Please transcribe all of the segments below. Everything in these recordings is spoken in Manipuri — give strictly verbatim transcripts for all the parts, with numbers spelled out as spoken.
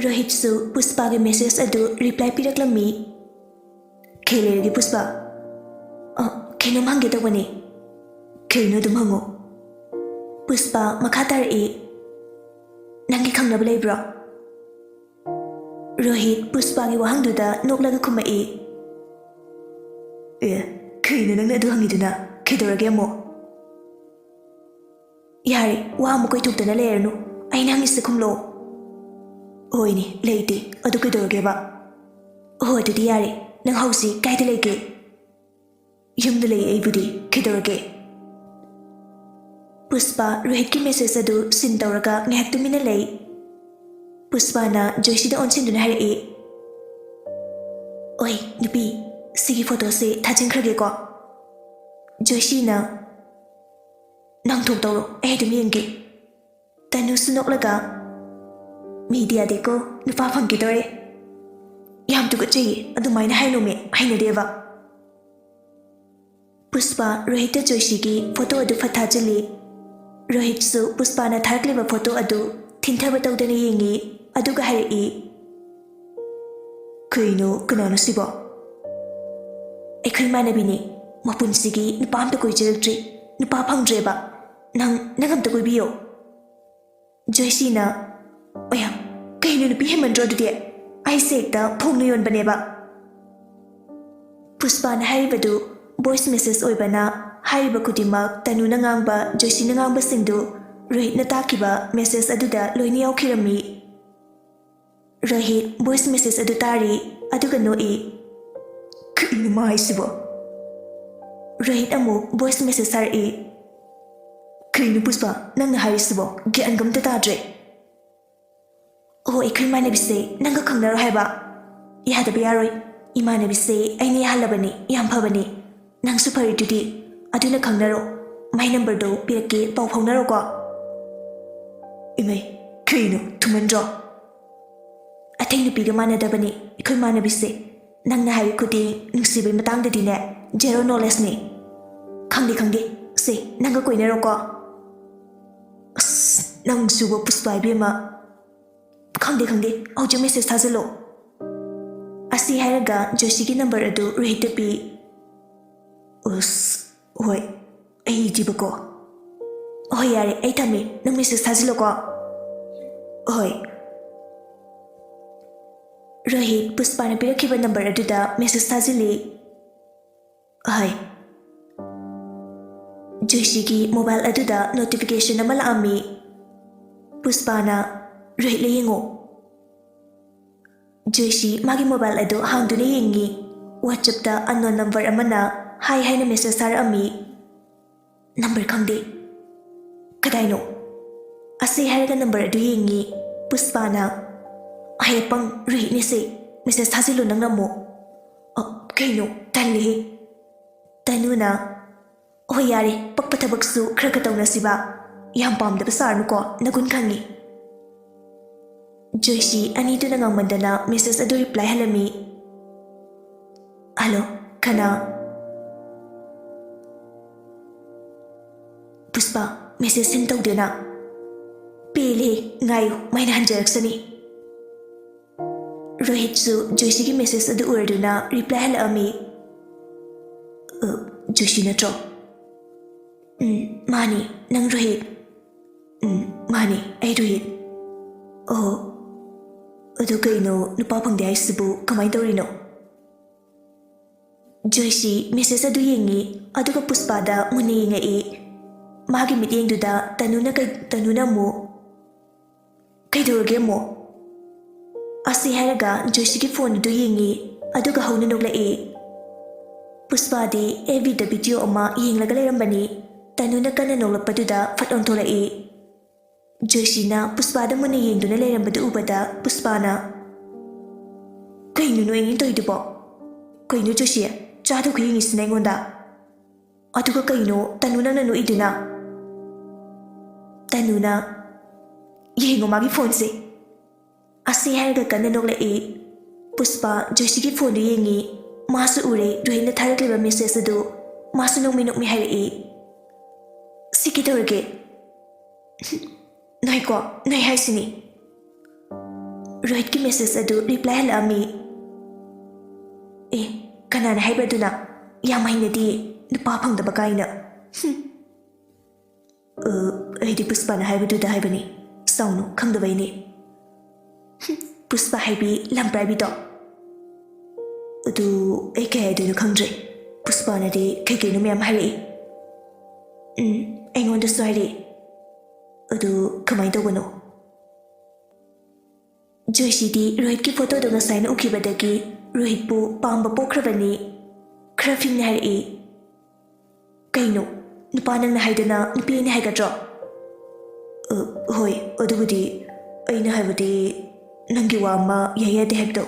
ꯔꯣꯍꯤꯠꯁꯨ ꯄꯨꯁꯄꯥꯒꯤ ꯃꯦꯁꯦꯖ ꯑꯗꯨ ꯔꯤꯄ꯭ꯂꯥꯏ ꯄꯤꯔꯛꯂꯝꯃꯤ꯫ "ꯀꯩ ꯂꯩꯔꯒꯦ ꯄꯨꯁꯄꯥ?" "ꯑ, ꯀꯩꯅꯣꯝ ꯍꯪꯒꯦ ꯇꯧꯕꯅꯦ꯫" "ꯀꯩꯅꯣ? ꯑꯗꯨꯝ ꯍꯪꯉꯣ꯫" ꯄꯨꯁꯄꯥ ꯃꯈꯥ ꯇꯥꯔꯛꯏ, "ꯅꯪꯒꯤ ꯈꯪꯅꯕ ꯂꯩꯕ꯭ꯔꯣ?" ꯔꯣꯍꯤꯠ ꯄꯨꯁꯄꯥꯒꯤ ꯋꯥꯍꯪꯗꯨꯗ ꯅꯣꯛꯂꯒ ꯈꯨꯝꯃꯛꯏ, "ꯑꯦ, ꯀꯩꯅꯣ ꯅꯪꯅ ꯑꯗꯨ ꯍꯪꯉꯤꯗꯨꯅ? ꯀꯩꯗꯧꯔꯒꯦ ꯑꯃꯨꯛ?" "ꯌꯥꯔꯦ, ꯋꯥ ꯑꯃꯨꯛ ꯀꯣꯏꯊꯣꯛꯇꯅ ꯂꯩꯔꯅꯨ꯫ ꯑꯩꯅ ꯍꯪꯉꯤꯁꯦ ꯈꯨꯝꯂꯛꯑꯣ꯫" "ꯍꯣꯏꯅꯦ, ꯂꯩꯇꯦ꯫ ꯑꯗꯨ ꯀꯩꯗꯧꯔꯒꯦꯕ?" "ꯑꯣ, ꯑꯗꯨꯗꯤ ꯌꯥꯔꯦ꯫ ꯅꯪ ꯍꯧꯖꯤꯛ ꯀꯥꯏꯗ ꯂꯩꯒꯦ?" "ꯌꯨꯝꯗ ꯂꯩ ꯑꯩꯕꯨꯗꯤ꯫ ꯀꯩꯗꯧꯔꯒꯦ?" ꯄꯨꯁꯄꯥ ꯔꯣꯍꯤꯠꯀꯤ ꯃꯦꯁꯦꯖ ꯑꯗꯨ ꯁꯤꯟ ꯇꯧꯔꯒ ꯉꯥꯏꯍꯥꯛ ꯇꯨꯃꯤꯟꯅ ꯂꯩ꯫ ꯄꯨꯁꯄꯥꯅ ꯖꯣꯏꯁꯤꯗ ꯑꯣꯟꯁꯤꯟꯗꯨꯅ ꯍꯥꯏꯔꯛꯏ, "ꯑꯣꯏ ꯅꯨꯄꯤ, ꯁꯤꯒꯤ ꯐꯣꯇꯣꯁꯦ ꯊꯥꯖꯤꯟꯈ꯭ꯔꯒꯦꯀꯣ꯫" ꯖꯣꯏꯁꯤꯅ, "ꯅꯪ ꯊꯣꯛ ꯇꯧꯔꯣ, ꯑꯩ ꯑꯗꯨꯝ ꯌꯦꯡꯒꯦ꯫" ꯇꯅꯨꯁꯨ ꯅꯣꯛꯂꯒ, "ꯃꯤꯗꯤ ꯌꯥꯗꯦꯀꯣ, ꯅꯨꯄꯥ ꯐꯪꯈꯤꯗꯧꯔꯦ꯫" "ꯌꯥꯝ ꯇꯨꯀꯠꯆꯩꯌꯦ, ꯑꯗꯨꯃꯥꯏꯅ ꯍꯥꯏꯅꯣꯃꯦ, ꯍꯩꯅꯗꯦꯕ꯫" ꯄꯨꯁꯄꯥ ꯔꯣꯍꯤꯠꯇ ꯖꯣꯏꯁꯤꯒꯤ ꯐꯣꯇꯣ ꯑꯗꯨ ꯐꯠ ꯊꯥꯖꯤꯜꯂꯤ꯫ ꯔꯣꯍꯤꯠꯁꯨ ꯄꯨꯁꯄꯥꯅ ꯊꯥꯔꯛꯂꯤꯕ ꯐꯣꯇꯣ ꯑꯗꯨ ꯊꯤꯟꯊꯕ ꯇꯧꯗꯅ ꯌꯦꯡꯉꯤ, ꯑꯗꯨꯒ ꯍꯥꯏꯔꯛꯏ, "ꯀꯩꯅꯣ, ꯀꯅꯥꯅꯣ ꯁꯤꯕꯣ? ꯑꯩꯈꯣꯏ ꯏꯃꯥꯟꯅꯕꯤꯅꯤ꯫ ꯃꯄꯨꯟꯁꯤꯒꯤ ꯅꯨꯄꯥ ꯑꯝꯇ ꯀꯣꯏꯖꯔꯛꯇ꯭ꯔꯤ꯫ ꯅꯨꯄꯥ ꯐꯪꯗ꯭ꯔꯦꯕ꯫ ꯅꯪ, ꯅꯪ ꯑꯝꯇ ꯀꯣꯏꯕꯤꯌꯣ꯫" ꯖꯣꯏꯁꯤꯅ, "ꯑꯣꯌꯥ, ꯀꯩꯅꯣ ꯅꯨꯄꯤ ꯍꯦꯟꯃꯟꯗ꯭ꯔꯣ ꯑꯗꯨꯗꯤ? ꯑꯩꯁꯦ ꯍꯦꯛꯇ ꯐꯣꯡꯅ ꯌꯣꯟꯕꯅꯦꯕ꯫" ꯄꯨꯁꯄꯥꯅ ꯍꯥꯏꯔꯤꯕꯗꯨ ꯚꯣꯏꯁ ꯃꯦꯁꯦꯖ ꯑꯣꯏꯕꯅ, ꯍꯥꯏꯔꯤꯕ ꯈꯨꯗꯤꯡꯃꯛ ꯇꯅꯨꯅ ꯉꯥꯡꯕ, ꯖꯣꯏꯁꯤꯅ ꯉꯥꯡꯕꯁꯤꯡꯗꯨ ꯔꯣꯍꯤꯠꯅ ꯇꯥꯈꯤꯕ ꯃꯦꯁꯦꯖ ꯑꯗꯨꯗ ꯂꯣꯏꯅ ꯌꯥꯎꯈꯤꯔꯝꯃꯤ꯫ ꯔꯣꯍꯤꯠ ꯚꯣꯏꯁ ꯃꯦꯁꯦꯖ ꯑꯗꯨ ꯇꯥꯔꯤ, ꯑꯗꯨꯒ ꯅꯣꯛꯏ꯫ "ꯀꯩꯅꯣ ꯃꯥ ꯍꯥꯏꯁꯤꯕꯣ?" ꯔꯣꯍꯤꯠ ꯑꯃꯨꯛ ꯚꯣꯏꯁ ꯃꯦꯁꯦꯖ ꯊꯥꯔꯛꯏ꯫ "ꯀꯩꯅꯣ ꯄꯨꯁꯄꯥ, ꯅꯪꯅ ꯍꯥꯏꯔꯤꯁꯤꯕꯣ? ꯒ꯭ꯌꯥꯟꯒ ꯑꯝꯇ ꯇꯥꯗ꯭ꯔꯦ꯫" "ꯑꯣ, ꯑꯩꯈꯣꯏ ꯏꯃꯥꯟꯅꯕꯤꯁꯦ ꯅꯪꯒ ꯈꯪꯅꯔꯣ ꯍꯥꯏꯕ?" "ꯌꯥꯗꯕ ꯌꯥꯔꯣꯏ꯫ ꯏꯃꯥꯟꯅꯕꯤꯁꯦ ꯑꯩꯅ ꯌꯥꯍꯜꯂꯕꯅꯤ, ꯌꯥꯝ ꯐꯕꯅꯤ꯫ ꯅꯪꯁꯨ ꯐꯔꯤꯗꯨꯗꯤ꯫ ꯑꯗꯨꯅ ꯈꯪꯅꯔꯣ꯫ ꯃꯥꯏ ꯅꯝꯕꯔꯗꯣ ꯄꯤꯔꯛꯀꯦ, ꯄꯥꯎ ꯐꯥꯎꯅꯔꯣꯀꯣ꯫" "ꯏꯃꯩ, ꯀꯩꯅꯣ, ꯊꯨꯃꯟꯗ꯭ꯔꯣ?" "ꯑꯇꯩ ꯅꯨꯄꯤꯒ ꯃꯥꯟꯅꯗꯕꯅꯤ ꯑꯩꯈꯣꯏ ꯏꯃꯥꯟꯅꯕꯤꯁꯦ꯫ ꯅꯪꯅ ꯍꯥꯏꯔꯤ ꯈꯨꯗꯤꯡ ꯅꯨꯡꯁꯤꯕꯒꯤ ꯃꯇꯥꯡꯗꯗꯤꯅꯦ, ꯖꯦꯔꯣ ꯅꯣꯂꯦꯖꯅꯤ꯫" "ꯈꯪꯗꯦ, ꯈꯪꯗꯦ꯫ ꯁꯦ, ꯅꯪꯒ ꯀꯣꯏꯅꯔꯣꯀꯣ꯫" "ꯑꯁ, ꯅꯪꯁꯨꯕ ꯄꯨꯁꯄꯥ ꯏꯕꯦꯝꯃ꯫ "ꯈꯪꯗꯦ, ꯈꯪꯗꯦ, ꯍꯧꯖꯤꯛ ꯃꯦꯁꯦꯖ ꯊꯥꯖꯤꯜꯂꯣ"꯫ ꯑꯁꯤ ꯍꯥꯏꯔꯒ ꯖꯣꯏꯁꯤꯒꯤ ꯅꯝꯕꯔ ꯑꯗꯨ ꯔꯣꯍꯤꯠꯇ ꯄꯤ꯫ "ꯑꯁ, ꯍꯣꯏ, ꯑꯩ ꯏꯗꯤꯕꯀꯣ꯫ ꯍꯣꯏ, ꯌꯥꯔꯦ, ꯑꯩ ꯊꯝꯃꯦ, ꯅꯪ ꯃꯦꯁꯦꯖ ꯊꯥꯖꯤꯜꯂꯣꯀꯣ"꯫ "ꯍꯣꯏ"꯫ ꯔꯣꯍꯤꯠ ꯄꯨꯁꯄꯥꯅ ꯄꯤꯔꯛꯈꯤꯕ ꯅꯝꯕꯔ ꯑꯗꯨꯗ ꯃꯦꯁꯦꯖ ꯊꯥꯖꯤꯜꯂꯤ꯫ "ꯍꯣꯏ"꯫ ꯖꯣꯏꯁꯤꯒꯤ ꯃꯣꯕꯥꯏꯜ ꯑꯗꯨꯗ ꯅꯣꯇꯤꯐꯤꯀꯦꯁꯟ ꯑꯃ ꯂꯥꯛꯑꯝꯃꯤ꯫ ꯄꯨꯁꯄꯥꯅ, "ꯔꯣꯍꯤꯠꯂ ꯌꯦꯡꯉꯣ"꯫ ꯖꯣꯏꯁꯤ ꯃꯥꯒꯤ ꯃꯣꯕꯥꯏꯜ ꯑꯗꯨ ꯍꯥꯡꯗꯨꯅ ꯌꯦꯡꯉꯤ꯫ WhatsApp-ꯇ unknown number ꯑꯃꯅ "ꯍꯥꯏ" ꯍꯥꯏꯅ ꯃꯦꯁꯦꯖ ꯊꯥꯔꯛꯑꯝꯃꯤ꯫ ꯅꯝꯕꯔ ꯈꯪꯗꯦ꯫ "ꯀꯗꯥꯏꯅꯣ?" ꯑꯁꯤ ꯍꯥꯏꯔꯒ ꯅꯝꯕꯔ ꯑꯗꯨ ꯌꯦꯡꯉꯤ꯫ ꯄꯨꯁꯄꯥꯅ, "ꯑꯍꯩ ꯑꯄꯪ, ꯔꯣꯍꯤꯠꯅꯦꯁꯦ꯫ ꯃꯦꯁꯦꯖ ꯊꯥꯖꯤꯜꯂꯨ ꯅꯪꯅ ꯑꯃꯨꯛ"꯫ "ꯑ, ꯀꯩꯅꯣ? ꯇꯜꯂꯤꯍꯦ"꯫ ꯇꯅꯨꯅ, "ꯍꯣꯏ, ꯌꯥꯔꯦ, ꯄꯛꯄ ꯊꯕꯛꯁꯨ ꯈꯔ ꯈꯔ ꯇꯧꯅꯁꯤꯕ꯫ ꯌꯥꯝ ꯄꯥꯝꯗꯕ ꯁꯥꯔꯅꯨꯀꯣ, ꯅꯒꯨꯟ ꯈꯪꯉꯤ"꯫ ꯖꯣꯏꯁꯤ ꯑꯅꯤꯗꯨꯅ ꯉꯥꯡꯃꯟꯗꯅ ꯃꯦꯁꯦꯖ ꯑꯗꯨ ꯔꯤꯄ꯭ꯂꯥꯏ ꯍꯜꯂꯝꯃꯤ꯫ "ꯍꯜꯂꯣ, ꯀꯅꯥ?" "ꯄꯨꯁꯄꯥ, ꯃꯦꯁꯦꯖ ꯁꯤꯟ ꯇꯧꯗꯦꯅ"꯫ "ꯄꯦꯜꯂꯦ, ꯉꯥꯏꯌꯨ, ꯃꯥꯏꯅ ꯍꯟꯖꯔꯛꯁꯅꯤ"꯫ ꯔꯣꯍꯤꯠꯁꯨ ꯖꯣꯏꯁꯤꯒꯤ ꯃꯦꯁꯦꯖ ꯑꯗꯨ ꯎꯔꯗꯨꯅ ꯔꯤꯄ꯭ꯂꯥꯏ ꯍꯜꯂꯛꯑꯝꯃꯤ꯫ "ꯑ, ꯖꯣꯏꯁꯤ ꯅꯠꯇ꯭ꯔꯣ?" "ꯎꯝ, ꯃꯥꯅꯤ꯫ ꯅꯪ ꯔꯣꯍꯤꯠ?" "ꯎꯝ, ꯃꯥꯅꯤ, ꯑꯩ ꯔꯣꯍꯤꯠ"꯫ "ꯑꯣ, ꯑꯗꯨ ꯀꯩꯅꯣ, ꯅꯨꯄꯥ ꯐꯪꯗꯦ ꯍꯥꯏꯁꯤꯕꯨ ꯀꯃꯥꯏꯅ ꯇꯧꯔꯤꯅꯣ?" ꯖꯣꯏꯁꯤ ꯃꯦꯁꯦꯖ ꯑꯗꯨ ꯌꯦꯡꯉꯤ, ꯑꯗꯨꯒ ꯄꯨꯁꯄꯥꯗ ꯃꯨꯟꯅ ꯌꯦꯡꯉꯛꯏ꯫ ꯃꯥꯒꯤ ꯃꯤꯠꯌꯦꯡꯗꯨꯗ ꯇꯅꯨꯅ ꯀꯩ-, ꯇꯅꯨꯅ ꯑꯃꯨꯛ, "ꯀꯩꯗꯧꯔꯒꯦ ꯑꯃꯨꯛ?" ꯑꯁꯤ ꯍꯥꯏꯔꯒ ꯖꯣꯏꯁꯤꯒꯤ ꯐꯣꯟ ꯑꯗꯨ ꯌꯦꯡꯉꯤ, ꯑꯗꯨꯒ ꯍꯧꯅ ꯅꯣꯛꯂꯛꯏ꯫ ꯄꯨꯁꯄꯥꯗꯤ FB-ꯗ ꯚꯤꯗꯤꯑꯣ ꯑꯃ ꯌꯦꯡꯂꯒ ꯂꯩꯔꯝꯕꯅꯤ꯫ ꯇꯅꯨꯅ ꯀꯟꯅ ꯅꯣꯛꯂꯛꯄꯗꯨꯗ ꯐꯠ ꯑꯣꯟꯊꯣꯔꯛꯏ꯫ ꯖꯣꯏꯁꯤꯅ ꯄꯨꯁꯄꯥꯗ ꯃꯨꯟꯅ ꯌꯦꯡꯗꯨꯅ ꯂꯩꯔꯝꯕꯗꯨ ꯎꯕꯗ ꯄꯨꯁꯄꯥꯅ, "ꯀꯩꯅꯣ ꯅꯣꯏ ꯑꯅꯤ ꯇꯧꯔꯤꯗꯨꯕꯣ? ꯀꯩꯅꯣ ꯖꯣꯏꯁꯤ, ꯆꯥꯗ ꯈꯨꯌꯦꯡꯉꯤꯁꯤꯅ ꯑꯩꯉꯣꯟꯗ? ꯑꯗꯨꯒ ꯀꯩꯅꯣ ꯇꯅꯨ ꯅꯪꯅ ꯅꯣꯛꯏꯗꯨꯅ?" ꯇꯅꯨꯅ, "ꯌꯦꯡꯉꯣ ꯃꯥꯒꯤ ꯐꯣꯟꯁꯦ"꯫ ꯑꯁꯤ ꯍꯥꯏꯔꯒ ꯀꯟꯅ ꯅꯣꯛꯂꯛꯏ꯫ ꯄꯨꯁꯄꯥ ꯖꯣꯏꯁꯤꯒꯤ ꯐꯣꯟꯗꯨ ꯌꯦꯡꯉꯤ꯫ ꯃꯥꯁꯨ ꯎꯔꯦ ꯔꯣꯍꯤꯠꯅ ꯊꯥꯔꯛꯂꯤꯕ ꯃꯦꯁꯦꯖ ꯑꯗꯨ꯫ ꯃꯥꯁꯨ ꯅꯣꯛꯃꯤ ꯅꯣꯛꯃꯤ ꯍꯥꯏꯔꯛꯏ, "ꯁꯤ ꯀꯩꯗꯧꯔꯒꯦ?" "ꯅꯣꯏꯀꯣ, ꯅꯣꯏ ꯍꯥꯏꯁꯤꯅꯤ"꯫ ꯔꯣꯍꯤꯠꯀꯤ ꯃꯦꯁꯦꯖ ꯑꯗꯨ ꯔꯤꯄ꯭ꯂꯥꯏ ꯍꯜꯂꯛꯑꯝꯃꯤ꯫ ꯑꯦ, ꯀꯅꯥꯅ ꯍꯥꯏꯕ ꯑꯗꯨꯅ? ꯌꯥꯝ ꯍꯩꯅꯗꯤꯌꯦ, ꯅꯨꯄꯥ ꯐꯪꯗꯕ ꯀꯥꯏꯅ꯫ ꯍꯨꯝ꯫ ꯑ, ꯑꯩꯗꯤ ꯄꯨꯁꯄꯥꯅ ꯍꯥꯏꯕꯗꯨꯗ ꯍꯥꯏꯕꯅꯤ꯫ ꯁꯥꯎꯅꯨ, ꯈꯪꯗꯕꯩꯅꯤ꯫ ꯍꯨꯝ, ꯄꯨꯁꯄꯥ ꯍꯥꯏꯕꯤ ꯂꯝꯄ꯭ꯔꯥꯏꯕꯤꯗꯣ꯫ ꯑꯗꯨ ꯑꯩ ꯀꯩ ꯍꯥꯏꯗꯣꯏꯅꯣ ꯈꯪꯗ꯭ꯔꯦ꯫ ꯄꯨꯁꯄꯥꯅꯗꯤ ꯀꯩ ꯀꯩꯅꯣ ꯃꯌꯥꯝ ꯍꯥꯏꯔꯛꯏ꯫ ꯎꯝ, ꯑꯩꯉꯣꯟꯗꯁꯨ ꯍꯥꯏꯔꯛꯏ꯫ ꯑꯗꯨ ꯀꯃꯥꯏꯅ ꯇꯧꯕꯅꯣ? ꯖꯣꯏꯁꯤꯗꯤ ꯔꯣꯍꯤꯠꯀꯤ ꯐꯣꯇꯣꯗꯣ ꯉꯁꯥꯏꯅ ꯎꯈꯤꯕꯗꯒꯤ ꯔꯣꯍꯤꯠꯄꯨ ꯄꯥꯝꯕ ꯄꯣꯛꯈ꯭ꯔꯕꯅꯤ꯫ ꯈꯔ ꯐꯤꯡꯅ ꯍꯥꯏꯔꯛꯏ, "ꯀꯩꯅꯣ? ꯅꯨꯄꯥ ꯅꯪꯅ ꯍꯥꯏꯗꯅ ꯅꯨꯄꯤ ꯑꯩꯅ ꯍꯥꯏꯒꯗ꯭ꯔꯣ?" "ꯑ, ꯍꯣꯏ, ꯑꯗꯨꯕꯨꯗꯤ ꯑꯩꯅ ꯍꯥꯏꯕꯗꯤ ꯅꯪꯒꯤ ꯋꯥ ꯑꯃ ꯌꯥꯏ ꯌꯥꯗꯦ ꯍꯥꯏꯕꯗꯣ꯫"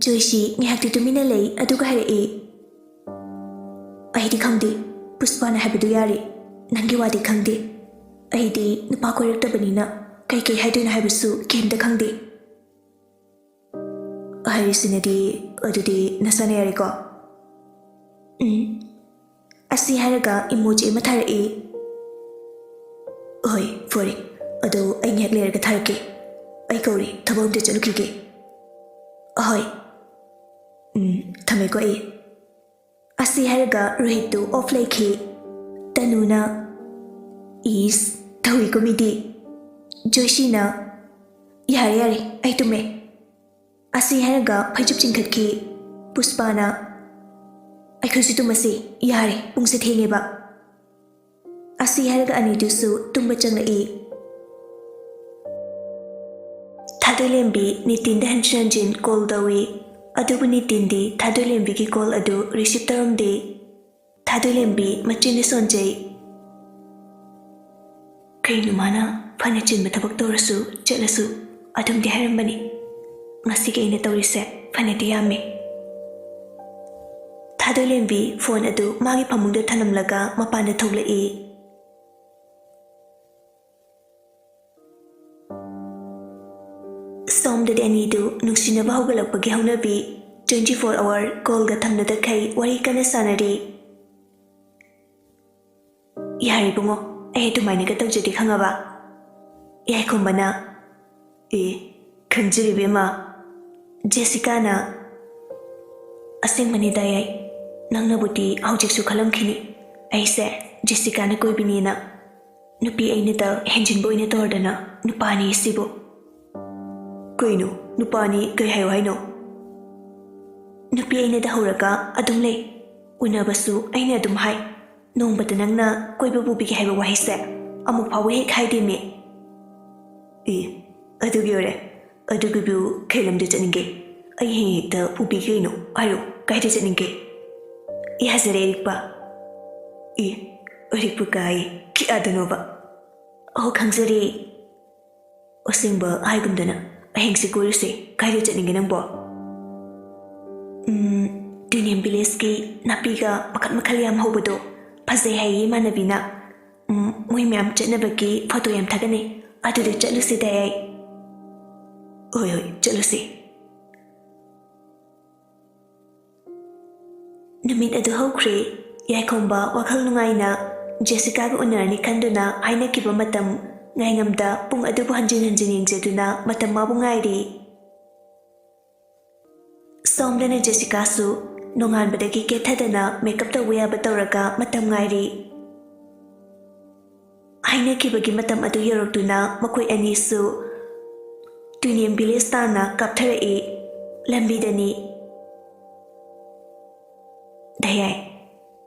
ꯖꯣꯏꯁꯤ ꯉꯥꯏꯍꯥꯛꯇꯤ ꯇꯨꯃꯤꯟꯅ ꯂꯩ, ꯑꯗꯨꯒ ꯍꯥꯏꯔꯛꯏ, "ꯑꯩꯗꯤ ꯈꯪꯗꯦ, ꯄꯨꯁꯄꯥꯅ ꯍꯥꯏꯕꯗꯨ ꯌꯥꯔꯦ, ꯅꯪꯒꯤ ꯋꯥꯗꯤ ꯈꯪꯗꯦ꯫ ꯑꯩꯗꯤ ꯅꯨꯄꯥ ꯀꯣꯏꯔꯛꯇꯕꯅꯤꯅ ꯀꯩꯀꯩ ꯍꯥꯏꯗꯣꯏꯅꯣ ꯍꯥꯏꯕꯁꯨ ꯀꯩꯝꯇ ꯈꯪꯗꯦ꯫" ꯍꯥꯏꯔꯤꯁꯤꯅꯗꯤ, ꯑꯗꯨꯗꯤ ꯅꯁꯥꯅ ꯌꯥꯔꯦꯀꯣ? ꯎꯝ꯫ ꯑꯁꯤ ꯍꯥꯏꯔꯒ ꯏꯃꯣꯖꯤ ꯑꯃ ꯊꯥꯔꯛꯏ꯫ ꯍꯣꯏ, ꯐꯔꯦ꯫ ꯑꯗꯣ ꯑꯩ ꯉꯥꯏꯍꯥꯛ ꯂꯩꯔꯒ ꯊꯥꯔꯛꯀꯦ꯫ ꯑꯩ ꯀꯧꯔꯦ, ꯊꯕꯛ ꯑꯝꯇ ꯆꯠꯂꯨꯈꯤꯒꯦ꯫ ꯑꯍꯣꯏ꯫ ꯎꯝ, ꯊꯝꯃꯦꯀꯣ ꯑꯩ꯫ ꯑꯁꯤ ꯍꯥꯏꯔꯒ ꯔꯣꯍꯤꯠꯇꯨ ꯑꯣꯐ ꯂꯩꯈꯤ꯫ ꯇꯅꯨꯅ, "ꯏꯁ, ꯇꯧꯏꯀꯣ ꯃꯤꯗꯤ꯫" ꯖꯣꯏꯁꯤꯅ, "ꯌꯥꯔꯦ, ꯌꯥꯔꯦ, ꯑꯩ ꯇꯨꯝꯃꯦ꯫" ꯑꯁꯤ ꯍꯥꯏꯔꯒ ꯐꯩꯖꯨꯞ ꯆꯤꯡꯈꯠꯈꯤ꯫ ꯄꯨꯁꯄꯥꯅ, "ꯑꯩꯈꯣꯏꯁꯨ ꯇꯨꯝꯃꯁꯤ, ꯌꯥꯔꯦ, ꯄꯨꯡꯁꯦ ꯊꯦꯡꯉꯦꯕ꯫" ꯑꯁꯤ ꯍꯥꯏꯔꯒ ꯑꯅꯤꯗꯨꯁꯨ ꯇꯨꯝꯕ ꯆꯪꯂꯛꯏ꯫ ꯊꯥꯗꯣꯏꯂꯦꯝꯕꯤ ꯅꯤꯇꯤꯟꯗ ꯍꯟꯖꯤꯟ ꯍꯟꯖꯤꯟ ꯀꯣꯜ ꯇꯧꯏ, ꯑꯗꯨꯕꯨ ꯅꯤꯇꯤꯟꯗꯤ ꯊꯥꯗꯣꯏꯂꯦꯝꯕꯤꯒꯤ ꯀꯣꯜ ꯑꯗꯨ ꯔꯤꯁꯤꯞ ꯇꯧꯔꯝꯗꯦ꯫ ꯊꯥꯗꯣꯏꯂꯦꯝꯕꯤ ꯃꯆꯤꯟꯗ ꯁꯣꯟꯖꯩ꯫ ꯀꯩꯅꯣ ꯃꯥꯅ ꯐꯅ ꯆꯤꯟꯕ ꯊꯕꯛ ꯇꯧꯔꯁꯨ ꯆꯠꯂꯁꯨ ꯑꯗꯨꯝꯗꯤ ꯍꯥꯏꯔꯝꯕꯅꯤ꯫ ꯉꯁꯤꯒꯤ ꯑꯩꯅ ꯇꯧꯔꯤꯁꯦ ꯐꯅꯗꯤ ꯌꯥꯝꯃꯤ꯫ ꯊꯥꯗꯣꯏꯂꯦꯝꯕꯤ ꯐꯣꯟ ꯑꯗꯨ ꯃꯥꯒꯤ ꯐꯃꯨꯡꯗ ꯊꯅꯝꯂꯒ ꯃꯄꯥꯟꯗ ꯊꯣꯛꯂꯛꯏ꯫ ꯁꯣꯝꯗꯗꯤ ꯑꯅꯤꯗꯨ ꯅꯨꯡꯁꯤꯅꯕ ꯍꯧꯒꯠꯂꯛꯄꯒꯤ ꯍꯧꯅꯕꯤ twenty four hour ꯀꯣꯜꯒ ꯊꯝꯅꯗꯈꯩ ꯋꯥꯔꯤ ꯀꯟꯅ ꯁꯥꯟꯅꯔꯤ꯫ ꯌꯥꯔꯦ ꯏꯕꯨꯡꯉꯣ, ꯑꯩ ꯑꯗꯨꯃꯥꯏꯅꯒ ꯇꯧꯖꯗꯦ ꯈꯪꯉꯕ? ꯌꯥꯏꯈꯣꯝꯕꯅ, ꯑꯦ, ꯈꯪꯖꯔꯦ ꯏꯕꯦꯝꯃ꯫ ꯖꯦꯁꯤꯀꯥꯅ, "ꯑꯁꯦꯡꯕꯅꯤ ꯗꯥꯌꯥꯏ, ꯅꯪꯅꯕꯨꯗꯤ ꯍꯧꯖꯤꯛꯁꯨ ꯈꯜꯂꯝꯈꯤꯅꯤ, ꯑꯩꯁꯦ ꯖꯦꯁꯤꯀꯥꯅ ꯀꯣꯏꯕꯤꯅꯦꯅ꯫ ꯅꯨꯄꯤ ꯑꯩꯅꯗ ꯍꯦꯟꯖꯤꯟꯕ ꯑꯣꯏꯅ ꯇꯧꯔꯗꯅ ꯅꯨꯄꯥꯅꯤ ꯁꯤꯕꯨ꯫" "ꯀꯩꯅꯣ ꯅꯨꯄꯥꯅꯤ? ꯀꯩ ꯍꯥꯏꯌꯣ ꯍꯥꯏꯅꯣ?" "ꯅꯨꯄꯤ ꯑꯩꯅꯗ ꯍꯧꯔꯒ ꯑꯗꯨꯝ ꯂꯩ, ꯎꯅꯕꯁꯨ ꯑꯩꯅ ꯑꯗꯨꯝ ꯍꯥꯏ, ꯅꯣꯡꯃꯇ ꯅꯪꯅ ꯀꯣꯏꯕ ꯄꯨꯕꯤꯒꯦ ꯍꯥꯏꯕ ꯋꯥꯍꯩꯁꯦ ꯑꯃꯨꯛ ꯐꯥꯎꯕ ꯍꯦꯛ ꯍꯥꯏꯗꯦꯃꯤ꯫" "ꯑꯦ, ꯑꯗꯨꯒꯤ ꯑꯣꯏꯔꯦ꯫ ꯑꯗꯨꯒꯤꯕꯨ ꯀꯩ ꯂꯝꯗ ꯆꯠꯅꯤꯡꯒꯦ? ꯑꯩ ꯍꯌꯦꯡ ꯍꯦꯛꯇ ꯄꯨꯕꯤꯒꯦ ꯀꯩꯅꯣ꯫ ꯍꯥꯏꯔꯣ, ꯀꯥꯏꯗ ꯆꯠꯅꯤꯡꯒꯦ?" "ꯌꯥꯖꯔꯦ ꯑꯔꯤꯛꯄ꯫" "ꯑꯦ, ꯑꯔꯤꯛꯄ ꯀꯥꯏ, ꯀꯌꯥꯗꯅꯣꯕ?" "ꯑꯍꯣ, ꯈꯪꯖꯔꯦ꯫" "ꯑꯁꯦꯡꯕ ꯍꯥꯏꯒꯨꯝꯗꯅ, ꯍꯌꯦꯡꯁꯦ ꯀꯣꯏꯔꯨꯁꯦ꯫ ꯀꯥꯏꯗ ꯆꯠꯅꯤꯡꯒꯦ ꯅꯪꯕꯣ?" "ꯎꯝ, ꯇꯨꯅꯦꯝ ꯚꯤꯂꯦꯖꯀꯤ ꯅꯥꯄꯤꯒ ꯃꯈꯜ ꯃꯈꯜ ꯌꯥꯝ ꯍꯧꯕꯗꯣ ꯐꯖꯩ ꯍꯥꯏꯌꯦ ꯏꯃꯥꯟꯅꯕꯤꯅ꯫ ꯎꯝ, ꯃꯣꯏ ꯃꯌꯥꯝ ꯆꯠꯅꯕꯒꯤ ꯐꯣꯇꯣ ꯌꯥꯝ ꯊꯥꯒꯠꯅꯩ꯫ ꯑꯗꯨꯗ ꯆꯠꯂꯨꯁꯤꯗ ꯑꯩ꯫" "ꯍꯣꯏ, ꯍꯣꯏ, ꯆꯠꯂꯨꯁꯤ꯫" ꯅꯨꯃꯤꯠ ꯑꯗꯨ ꯍꯧꯈ꯭ꯔꯦ꯫ ꯌꯥꯏꯈꯣꯝꯕ ꯋꯥꯈꯜ ꯅꯨꯡꯉꯥꯏꯅ ꯖꯦꯁꯤꯀꯥꯒ ꯎꯅꯔꯅꯤ ꯈꯟꯗꯨꯅ ꯍꯥꯏꯅꯈꯤꯕ ꯃꯇꯝ ꯉꯥꯏꯉꯝꯗ ꯄꯨꯡ ꯑꯗꯨꯕꯨ ꯍꯟꯖꯤꯟ ꯍꯟꯖꯤꯟ ꯌꯦꯡꯖꯗꯨꯅ ꯃꯇꯝ ꯃꯥꯕꯨ ꯉꯥꯏꯔꯤ꯫ ꯁꯣꯝꯗꯅ ꯖꯦꯁꯤꯀꯥꯁꯨ ꯅꯣꯡꯉꯥꯟꯕꯗꯒꯤ ꯀꯦꯊꯗꯅ ꯃꯦꯀꯞ ꯇꯧꯕ ꯌꯥꯕ ꯇꯧꯔꯒ ꯃꯇꯝ ꯉꯥꯏꯔꯤ꯫ ꯍꯥꯏꯅꯈꯤꯕꯒꯤ ꯃꯇꯝ ꯑꯗꯨ ꯌꯧꯔꯛꯇꯨꯅ ꯃꯈꯣꯏ ꯑꯅꯤꯁꯨ ꯇꯨꯅꯦꯝ ꯚꯤꯂꯦꯖ ꯇꯥꯟꯅ ꯀꯥꯞꯊꯔꯛꯏ꯫ ꯂꯝꯕꯤꯗꯅꯤ꯫ "ꯗꯥꯌꯥꯏ,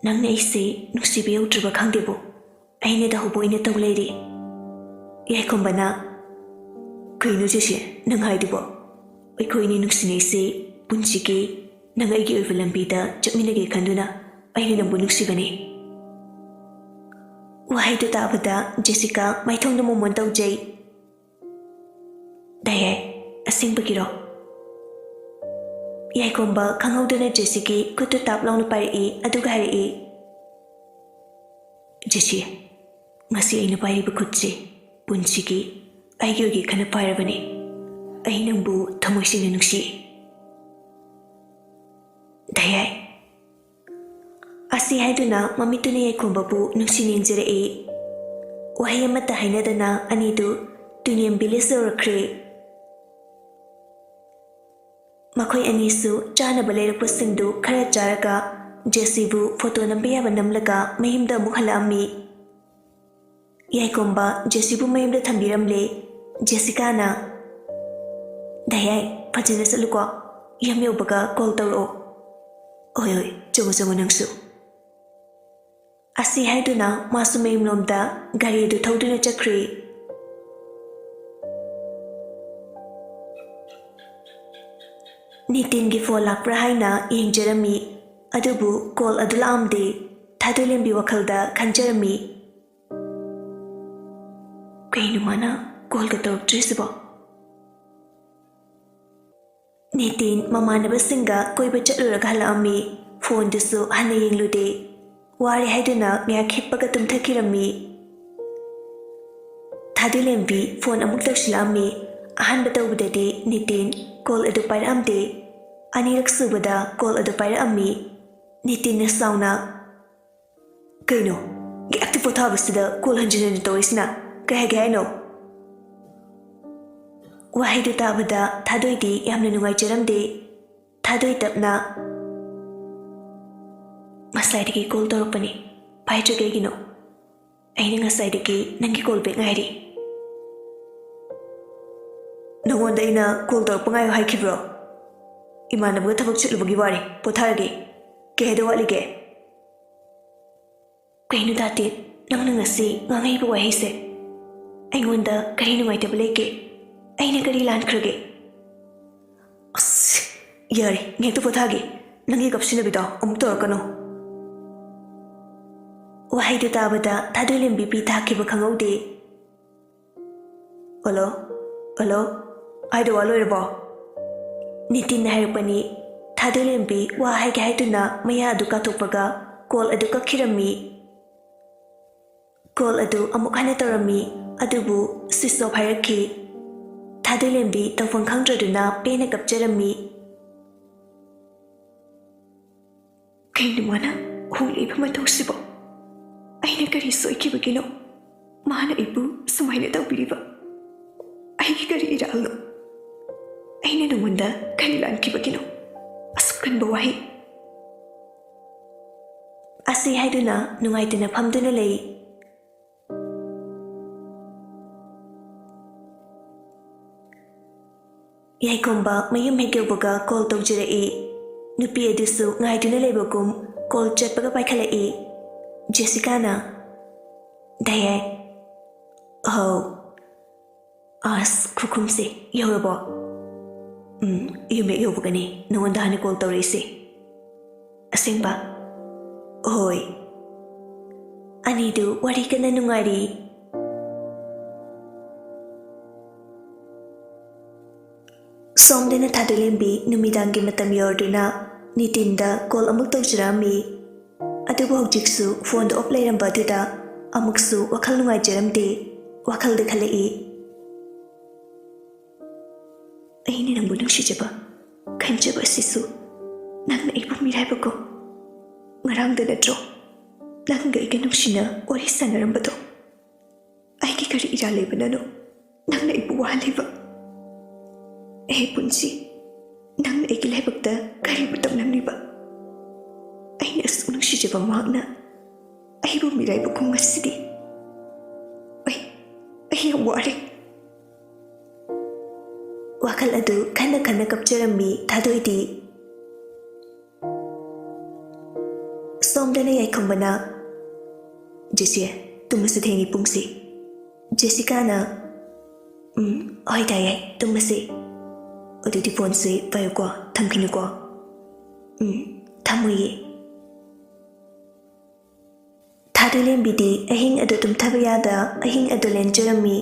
ꯅꯪꯅ ꯑꯩꯁꯦ ꯅꯨꯡꯁꯤꯕ ꯌꯧꯗ꯭ꯔꯤꯕ ꯈꯪꯗꯦꯕꯨ, ꯑꯩꯅ ꯇꯧꯍꯧꯕ ꯑꯣꯏꯅ ꯇꯧ ꯂꯩꯔꯦ꯫" ꯌꯥꯏꯈꯣꯝꯕꯅ, "ꯀꯩꯅꯣ ꯖꯦꯁꯤ, ꯅꯪ ꯍꯥꯏꯗꯨꯕꯣ? ꯑꯩꯈꯣꯏ ꯑꯅꯤ ꯅꯨꯡꯁꯤꯅꯩꯁꯦ ꯄꯨꯟꯁꯤꯒꯤ ꯅꯪ ꯑꯩꯒꯤ ꯑꯣꯏꯕ ꯂꯝꯕꯤꯗ ꯆꯠꯃꯤꯟꯅꯒꯦ ꯈꯟꯗꯨꯅ ꯑꯩꯅ ꯅꯪꯕꯨ ꯅꯨꯡꯁꯤꯕꯅꯦ꯫" ꯋꯥꯍꯩꯗꯨ ꯇꯥꯕꯗ ꯖꯦꯁꯤꯀꯥ ꯃꯥꯏꯊꯣꯡꯗ ꯃꯣꯃꯣꯟ ꯇꯧꯖꯩ꯫ "ꯗꯥꯌꯥꯏ, ꯑꯁꯦꯡꯕꯒꯤꯔꯣ?" ꯌꯥꯏꯈꯣꯝꯕ ꯈꯪꯍꯧꯗꯅ ꯖꯦꯁꯤꯒꯤ ꯈꯨꯠꯇꯨ ꯇꯥꯞ ꯂꯥꯎꯅ ꯄꯥꯏꯔꯛꯏ, ꯑꯗꯨꯒ ꯍꯥꯏꯔꯛꯏ, "ꯖꯦꯁꯤ, ꯉꯁꯤ ꯑꯩꯅ ꯄꯥꯏꯔꯤꯕ ꯈꯨꯠꯁꯤ ꯄꯨꯟꯁꯤꯒꯤ ꯑꯩꯒꯤ ꯑꯣꯏꯒꯦ ꯈꯟꯅ ꯄꯥꯏꯔꯕꯅꯤ꯫ ꯑꯩ ꯅꯪꯕꯨ ꯊꯃꯣꯏ ꯁꯦꯡꯅ ꯅꯨꯡꯁꯤ꯫" "ꯗꯥꯌꯥꯏ꯫" ꯑꯁꯤ ꯍꯥꯏꯗꯨꯅ ꯃꯃꯤꯠꯇꯨꯅ ꯌꯥꯏꯈꯣꯝꯕꯕꯨ ꯅꯨꯡꯁꯤ ꯌꯦꯡꯖꯔꯛꯏ꯫ ꯋꯥꯍꯩ ꯑꯃꯠꯇ ꯍꯥꯏꯅꯗꯅ ꯑꯅꯤꯗꯨ ꯇꯨꯅꯦꯝ ꯚꯤꯂꯦꯖ ꯌꯧꯔꯛꯈ꯭ꯔꯦ꯫ ꯃꯈꯣꯏ ꯑꯅꯤꯁꯨ ꯆꯥꯅꯕ ꯂꯩꯔꯛꯄꯁꯤꯡꯗꯨ ꯈꯔ ꯆꯥꯔꯒ ꯖꯦꯁꯤꯕꯨ ꯐꯣꯇꯣ ꯅꯝꯕ ꯌꯥꯕ ꯅꯝꯂꯒ ꯃꯌꯨꯝꯗ ꯑꯃꯨꯛ ꯍꯜꯂꯛꯑꯝꯃꯤ꯫ ꯌꯥꯏꯀꯣꯝꯕ ꯖꯦꯁꯤꯕꯨ ꯃꯌꯨꯝꯗ ꯊꯝꯕꯤꯔꯝꯂꯦ꯫ ꯖꯦꯁꯤꯀꯥꯅ, "ꯗꯥ ꯌꯥꯏ, ꯐꯖꯅ ꯆꯠꯂꯨꯀꯣ꯫ ꯌꯨꯝ ꯌꯧꯕꯒ ꯀꯣꯜ ꯇꯧꯔꯛꯑꯣ꯫" "ꯍꯣꯏ, ꯍꯣꯏ, ꯆꯪꯉꯣ, ꯆꯪꯉꯣ ꯅꯪꯁꯨ꯫" ꯑꯁꯤ ꯍꯥꯏꯗꯨꯅ ꯃꯥꯁꯨ ꯃꯌꯨꯝꯂꯣꯝꯗ ꯒꯥꯔꯤ ꯑꯗꯨ ꯊꯧꯗꯨꯅ ꯆꯠꯈ꯭ꯔꯦ꯫ ꯅꯤꯇꯤꯟꯒꯤ ꯐꯣꯟ ꯂꯥꯛꯄ꯭ꯔꯥ ꯍꯥꯏꯅ ꯌꯦꯡꯖꯔꯝꯃꯤ, ꯑꯗꯨꯕꯨ ꯀꯣꯜ ꯑꯗꯨ ꯂꯥꯛꯑꯝꯗꯦ꯫ ꯊꯥꯗꯣꯏꯂꯦꯝꯕꯤ ꯋꯥꯈꯜꯗ ꯈꯟꯖꯔꯝꯃꯤ, "ꯀꯩꯅꯣ ꯃꯥꯅ ꯀꯣꯜꯒ ꯇꯧꯔꯛꯇ꯭ꯔꯤꯁꯤꯕꯣ?" ꯅꯤꯇꯤꯟ ꯃꯃꯥꯟꯅꯕꯁꯤꯡꯒ ꯀꯣꯏꯕ ꯆꯠꯂꯨꯔꯒ ꯍꯜꯂꯛꯑꯝꯃꯤ꯫ ꯐꯣꯟꯗꯨꯁꯨ ꯍꯟꯅ ꯌꯦꯡꯂꯨꯗꯦ꯫ ꯋꯥꯔꯦ ꯍꯥꯏꯗꯨꯅ ꯉꯥꯏꯍꯥꯛ ꯍꯤꯞꯄꯒ ꯇꯨꯝꯊꯈꯤꯔꯝꯃꯤ꯫ ꯊꯥꯗꯣꯏꯂꯦꯝꯕꯤ ꯐꯣꯟ ꯑꯃꯨꯛ ꯇꯧꯁꯤꯜꯂꯛꯑꯝꯃꯤ꯫ ꯑꯍꯥꯟꯕ ꯇꯧꯕꯗꯗꯤ ꯅꯤꯇꯤꯟ ꯀꯣꯜ ꯑꯗꯨ ꯄꯥꯏꯔꯛꯑꯝꯗꯦ꯫ ꯑꯅꯤꯔꯛ ꯁꯨꯕꯗ ꯀꯣꯜ ꯑꯗꯨ ꯄꯥꯏꯔꯛꯑꯝꯃꯤ꯫ ꯅꯤꯇꯤꯟꯅ ꯁꯥꯎꯅ, "ꯀꯩꯅꯣ, ꯉꯥꯏꯍꯥꯛꯇ ꯄꯣꯊꯥꯕꯁꯤꯗ ꯀꯣꯜ ꯍꯟꯖꯤꯟ ꯍꯟꯖꯤꯟ ꯇꯧꯔꯛꯏꯁꯤꯅ? ꯀꯩ ꯍꯥꯏꯒꯦ ꯍꯥꯏꯅꯣ?" ꯋꯥꯍꯩꯗꯨ ꯇꯥꯕꯗ ꯊꯥꯗꯣꯏꯗꯤ ꯌꯥꯝꯅ ꯅꯨꯡꯉꯥꯏꯖꯔꯝꯗꯦ꯫ ꯊꯥꯗꯣꯏ ꯇꯞꯅ, "ꯉꯁꯥꯏꯗꯒꯤ ꯀꯣꯜ ꯇꯧꯔꯛꯄꯅꯤ, ꯄꯥꯏꯗ꯭ꯔꯦ ꯀꯩꯒꯤꯅꯣ? ꯑꯩꯅ ꯉꯁꯥꯏꯗꯒꯤ ꯅꯪꯒꯤ ꯀꯣꯜ ꯕꯦꯛ ꯉꯥꯏꯔꯤ꯫" "ꯅꯉꯣꯟꯗ ꯑꯩꯅ ꯀꯣꯜ ꯇꯧꯔꯛꯄ ꯉꯥꯏꯌꯨ ꯍꯥꯏꯈꯤꯕ꯭ꯔꯣ? ꯏꯃꯥꯟꯅꯕꯒ ꯊꯕꯛ ꯆꯠꯂꯨꯕꯒꯤ ꯋꯥꯔꯦ, ꯄꯣꯊꯥꯔꯒꯦ꯫ ꯀꯩ ꯍꯥꯏꯗꯧ ꯋꯥꯠꯂꯤꯒꯦ?" "ꯀꯩꯅꯣ ꯗꯥꯇꯤꯟ, ꯅꯪꯅ ꯉꯁꯤ ꯉꯥꯡꯉꯛꯏꯕ ꯋꯥꯍꯩꯁꯦ? ꯑꯩꯉꯣꯟꯗ ꯀꯔꯤ ꯅꯨꯡꯉꯥꯏꯇꯕ ꯂꯩꯒꯦ? ꯑꯩꯅ ꯀꯔꯤ ꯂꯥꯟꯈ꯭ꯔꯒꯦ?" "ꯑꯁ, ꯌꯥꯔꯦ, ꯉꯥꯏꯍꯥꯛꯇ ꯄꯣꯊꯥꯒꯦ꯫ ꯅꯪꯒꯤ ꯀꯞꯁꯤꯟꯅꯕꯤꯗꯣ ꯑꯃꯨꯛ ꯇꯧꯔꯛꯀꯅꯨ꯫" ꯋꯥꯍꯩꯗꯨ ꯇꯥꯕꯗ ꯊꯥꯗꯣꯏꯂꯦꯝꯕꯤ ꯄꯤ ꯇꯥꯈꯤꯕ ꯈꯪꯍꯧꯗꯦ꯫ "ꯍꯜꯂꯣ, ꯍꯜꯂꯣ, ꯍꯥꯏꯗꯣ ꯋꯥ ꯂꯣꯏꯔꯕꯣ?" ꯅꯤꯇꯤꯟꯅ ꯍꯥꯏꯔꯛꯄꯅꯤ꯫ ꯊꯥꯗꯣꯏꯂꯦꯝꯕꯤ ꯋꯥ ꯍꯥꯏꯒꯦ ꯍꯥꯏꯗꯨꯅ ꯃꯌꯥ ꯑꯗꯨ ꯀꯥꯊꯣꯛꯄꯒ ꯀꯣꯜ ꯑꯗꯨ ꯀꯛꯈꯤꯔꯝꯃꯤ꯫ ꯀꯣꯜ ꯑꯗꯨ ꯑꯃꯨꯛ ꯍꯟꯅ ꯇꯧꯔꯝꯃꯤ, ꯑꯗꯨꯕꯨ switch off ꯍꯥꯏꯔꯛꯈꯤ꯫ ꯊꯥꯗꯣꯏꯂꯦꯝꯕꯤ ꯇꯧꯐꯝ ꯈꯪꯗ꯭ꯔꯗꯨꯅ ꯄꯦꯟꯅ ꯀꯞꯆꯔꯝꯃꯤ꯫ "ꯀꯩꯅꯣ ꯃꯥꯅ ꯍꯣꯡꯂꯛꯏꯕ ꯃꯇꯧꯁꯤꯕꯣ? ꯑꯩꯅ ꯀꯔꯤ ꯁꯣꯏꯈꯤꯕꯒꯤꯅꯣ ꯃꯥꯅ ꯑꯩꯕꯨ ꯁꯨꯃꯥꯏꯅ ꯇꯧꯕꯤꯔꯤꯕ? ꯑꯩꯒꯤ ꯀꯔꯤ ꯏꯔꯥꯜꯅꯣ? ꯑꯩꯅ ꯅꯉꯣꯟꯗ ꯀꯔꯤ ꯂꯥꯟꯈꯤꯕꯒꯤꯅꯣ? ꯑꯁꯨꯛ ꯀꯟꯕ ꯋꯥꯍꯩ꯫ ꯑꯁꯤ ꯍꯥꯏꯗꯨꯅ ꯅꯨꯡꯉꯥꯏꯇꯅ ꯐꯝꯗꯨꯅ ꯂꯩ꯫ ꯌꯥꯏꯈꯣꯝꯕ ꯃꯌꯨꯝ ꯍꯦꯛ ꯌꯧꯕꯒ ꯀꯣꯜ ꯇꯧꯖꯔꯛꯏ꯫ ꯅꯨꯄꯤ ꯑꯗꯨꯁꯨ ꯉꯥꯏꯗꯨꯅ ꯂꯩꯕꯒꯨꯝ ꯀꯣꯜ ꯆꯠꯄꯒ ꯄꯥꯏꯈꯠꯂꯛꯏ꯫ ꯖꯦꯁꯤꯀꯥꯅ, "ꯗꯥꯏꯌꯥꯏ?" "ꯍꯥꯎ?" "ꯑꯁ, ꯈꯨꯈꯨꯝꯁꯦ ꯌꯧꯔꯕꯣ?" "ꯎꯝ, ꯌꯨꯝ ꯍꯦꯛ ꯌꯧꯕꯒꯅꯤ ꯅꯉꯣꯟꯗ ꯍꯥꯟꯅ ꯀꯣꯜ ꯇꯧꯔꯛꯏꯁꯦ꯫" "ꯑꯁꯦꯡꯕ?" "ꯍꯣꯏ꯫" ꯑꯅꯤꯗꯨ ꯋꯥꯔꯤ ꯀꯟꯅ ꯅꯨꯡꯉꯥꯏꯔꯤ꯫ ꯁꯣꯝꯗꯅ ꯊꯥꯗꯣꯏꯂꯦꯝꯕꯤ ꯅꯨꯃꯤꯗꯥꯡꯒꯤ ꯃꯇꯝ ꯌꯧꯔꯗꯨꯅ ꯅꯤꯇꯤꯟꯗ ꯀꯣꯜ ꯑꯃꯨꯛ ꯇꯧꯖꯔꯛꯑꯝꯃꯤ꯫ ꯑꯗꯨꯕꯨ ꯍꯧꯖꯤꯛꯁꯨ ꯐꯣꯟꯗ ꯑꯣꯐ ꯂꯩꯔꯝꯕ ꯑꯗꯨꯗ ꯑꯃꯨꯛꯁꯨ ꯋꯥꯈꯜ ꯅꯨꯡꯉꯥꯏꯖꯔꯝꯗꯦ꯫ ꯋꯥꯈꯜꯗ ꯈꯜꯂꯛꯏ, "ꯑꯩꯅ ꯅꯪꯕꯨ ꯅꯨꯡꯁꯤꯖꯕ, ꯈꯟꯖꯕ ꯑꯁꯤꯁꯨ ꯅꯪꯅ ꯑꯩꯕꯨ ꯃꯤꯔꯥꯏꯕꯀꯣ꯫ ꯉꯔꯥꯡꯗ ꯅꯠꯇ꯭ꯔꯣ ꯅꯪꯒ ꯑꯩꯒ ꯅꯨꯡꯁꯤꯅ ꯋꯥꯔꯤ ꯁꯥꯟꯅꯔꯝꯕꯗꯣ? ꯑꯩꯒꯤ ꯀꯔꯤ ꯏꯔꯥꯜ ꯂꯩꯕꯅꯅꯣ ꯅꯪꯅ ꯑꯩꯕꯨ ꯋꯥꯍꯜꯂꯤꯕ? ꯑꯦ ꯄꯨꯟꯁꯤ, ꯅꯪꯅ ꯑꯩꯒꯤ ꯂꯥꯏꯕꯛꯇ ꯀꯔꯤꯕꯨ ꯇꯝꯂꯝꯂꯤꯕ? ꯑꯩꯅ ꯑꯁꯨꯛ ꯅꯨꯡꯁꯤꯖꯕ ꯃꯍꯥꯛꯅ ꯑꯩꯕꯨ ꯃꯤꯔꯥꯏꯕ ꯈꯨꯝ ꯉꯁꯤꯗꯤ꯫ ꯑꯩ, ꯑꯩ ꯌꯥꯝ ꯋꯥꯔꯦ꯫" ꯋꯥꯈꯜ ꯑꯗꯨ ꯈꯟꯅ ꯈꯟꯅ ꯀꯞꯆꯔꯝꯃꯤ ꯊꯥꯗꯣꯏꯗꯤ꯫ ꯁꯣꯝꯗꯅ ꯌꯥꯏꯈꯣꯝꯕꯅ, "ꯖꯦꯁꯤ, ꯇꯨꯝꯃꯁꯤ, ꯊꯦꯡꯉꯤ ꯄꯨꯡꯁꯤ꯫" ꯖꯦꯁꯤꯀꯥꯅ, "ꯎꯝ, ꯍꯣꯏ ꯗꯥꯏꯌꯥꯏ, ꯇꯨꯝꯃꯁꯤ꯫ ꯑꯗꯨꯗꯤ ꯐꯣꯟꯁꯤ ꯄꯥꯏꯌꯨꯀꯣ, ꯊꯝꯈꯤꯅꯨꯀꯣ꯫" "ꯎꯝ, ꯊꯝꯃꯣꯏꯌꯦ꯫" ꯊꯥꯗꯣꯏꯂꯦꯝꯕꯤꯗꯤ ꯑꯍꯤꯡ ꯑꯗꯨ ꯇꯨꯝꯊꯕ ꯌꯥꯗ ꯑꯍꯤꯡ ꯑꯗꯨ ꯂꯦꯟꯖꯔꯝꯃꯤ꯫